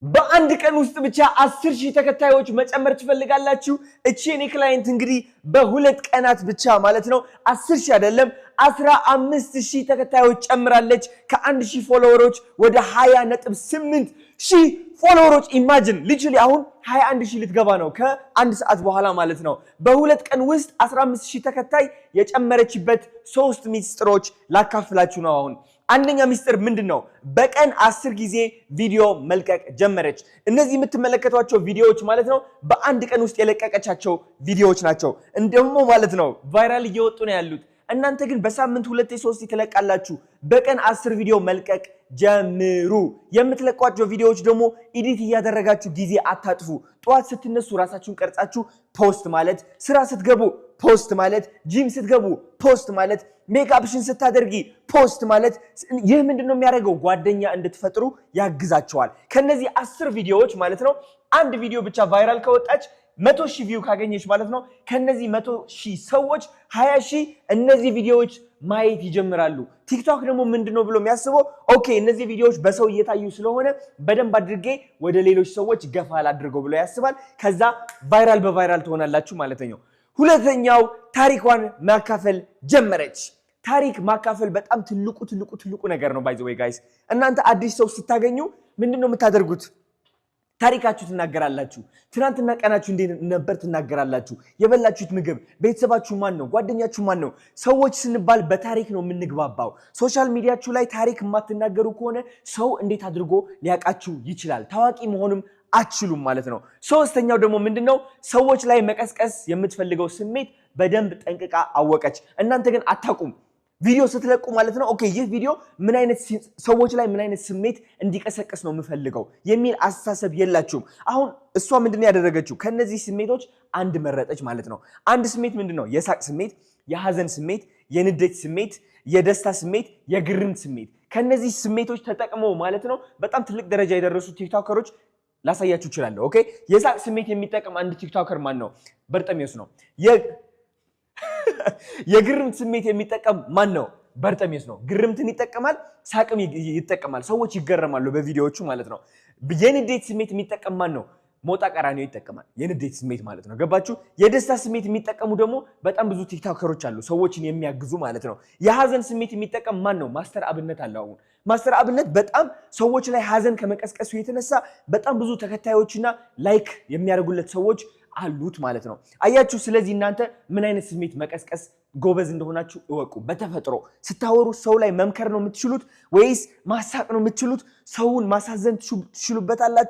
በአንድ ቀን ውስጥ ብቻ 10,000 ተከታዮች መጨመር ትፈልጋላችሁ? እቺ የኔ client እንግዲህ በ2 ቀናት ብቻ ማለት ነው 10,000 አይደለም 15,000 ተከታዮች ጨምራለች። ከ1,000 follower ኦች ወደ 20.8 ሺህ follower ኦች። Imagine, literally አሁን 21 ሺህ ልትገባ ነው ከአንድ ሰዓት በኋላ ማለት ነው። በ2 ቀን ውስጥ 15 ሺህ ተከታይ የጨመረችበት ሶስት ሚስጥሮች ላካፍላችሁ ነው አሁን። አንደኛ ሚስጥር ምንድን ነው? በቀን 10 ጊዜ ቪዲዮ መልቀቅ ጀመረች። እነዚህ የምትመለከቷቸው ቪዲዮዎች ማለት ነው በአንድ ቀን ውስጥ የለቀቀቻቸው ቪዲዮዎች ናቸው። እንደሞ ማለት ነው viral እየወጡ ነው ያሉት። እናንተ ግን በሳምንት ሁለቴ ሶስት ትለቃላችሁ። በቀን 10 ቪዲዮ መልቀቅ ጀምሩ። የምትለቋቸው ቪዲዮዎች ደግሞ edit እያደረጋችሁ ጊዜ አታጥፉ። ጠዋት ስትነሱ ራሳችሁን ቀርጻችሁ post ማለት፣ ስራ ስትገቡ post ማለት፣ ጂም ስትገቡ post ማለት፣ ሜካፕሽን ስታደርጊ post ማለት። ይህ ምንድን ነው የሚያደርገው? ጓደኛ እንድትፈጥሩ ያግዛችኋል። ከነዚህ 10 ቪዲዮዎች ማለት ነው አንድ ቪዲዮ ብቻ viral ከወጣች፣ 100,000 view ካገኘች ማለት ነው ከነዚህ 100,000 ሰዎች 20,000 እነዚህ ቪዲዮዎች ማየት ይጀምራሉ። ቲክቶክ ደግሞ ምንድን ነው ብሎ የሚያስበው፣ okay እነዚህ ቪዲዮዎች በሰው እየታዩ ስለሆነ በደንብ አድርጌ ወደ ሌሎች ሰዎች ገፋ ላድርገው ብሎ ያስባል። ከዛ viral በ viral ትሆናላችሁ ማለት ነው። ሁለተኛው ታሪኳን ማካፈል ጀመረች። ታሪክ ማካፈል በጣም ትልቁ ትልቁ ትልቁ ነገር ነው። By the way guys፣ እናንተ አዲስ ሰው ስታገኙ ምንድን ነው የምታደርጉት? ታሪካችሁ ትናገራላችሁ። ትናንትና ቀናችሁ እንዴት ነበር ትናገራላችሁ። የበላችሁት ምግብ፣ ቤተሰባችሁ ማን ነው? ጓደኛችሁ ማን ነው? ሰዎች ስንባል በታሪክ ነው የምንግባባው። Social media ችሁ ላይ ታሪክ የማትናገሩ ከሆነ ሰው እንዴት አድርጎ ሊያውቃችሁ ይችላል? ታዋቂ መሆንም አትችሉም ማለት ነው። ሶስተኛው ደግሞ ምንድን ነው? ሰዎች ላይ መቀስቀስ የምትፈልገው ስሜት በደንብ ጠንቅቃ አወቀች። እናንተ ግን አታውቁም። ቪዲዮ ስትለቁ ማለት ነው okay ይህ ቪዲዮ ምን አይነት ሰዎች ላይ ምን አይነት ስሜት እንዲቀሰቅስ ነው የምፈልገው የሚል አስተሳሰብ የላችሁም። አሁን እሷ ምንድን ነው ያደረገችው? ከነዚህ ስሜቶች አንድ መረጠች ማለት ነው። አንድ ስሜት ምንድን ነው? የሳቅ ስሜት፣ የሀዘን ስሜት፣ የንዴት ስሜት፣ የደስታ ስሜት፣ የግርምት ስሜት። ከነዚህ ስሜቶች ተጠቅመው ማለት ነው በጣም ትልቅ ደረጃ የደረሱ ቲክቶከሮች ላሳያችሁ እችላለሁ። Okay፣ የሳቅ ስሜት የሚጠቀም አንድ ቲክቶከር ማን ነው? በርጠሚዮስ ነው። የግርምት ስሜት የሚጠቀም ማን ነው? በርጠሚዮስ ነው። ግርምትን ይጠቀማል፣ ሳቅም ይጠቀማል። ሰዎች ይገረማሉ በቪዲዮዎቹ ማለት ነው። የንዴት ስሜት የሚጠቀም ማን ነው? ሞጣ ቀራኒዮ ይጠቀማል። የንዴት ስሜት ማለት ነው። ገባችሁ? የደስታ ስሜት የሚጠቀሙ ደግሞ በጣም ብዙ ቲክቶከሮች አሉ፣ ሰዎችን የሚያግዙ ማለት ነው። የሀዘን ስሜት የሚጠቀም ማን ነው? ማስተር አብነት አለ። አሁን ማስተር አብነት በጣም ሰዎች ላይ ሀዘን ከመቀስቀሱ የተነሳ በጣም ብዙ ተከታዮችና like የሚያደርጉለት ሰዎች አሉት ማለት ነው። አያችሁ። ስለዚህ እናንተ ምን አይነት ስሜት መቀስቀስ ጎበዝ እንደሆናችሁ እወቁ። በተፈጥሮ ስታወሩ ሰው ላይ መምከር ነው የምትችሉት ወይስ ማሳቅ ነው የምትችሉት? ሰውን ማሳዘን ትችሉበታላችሁ?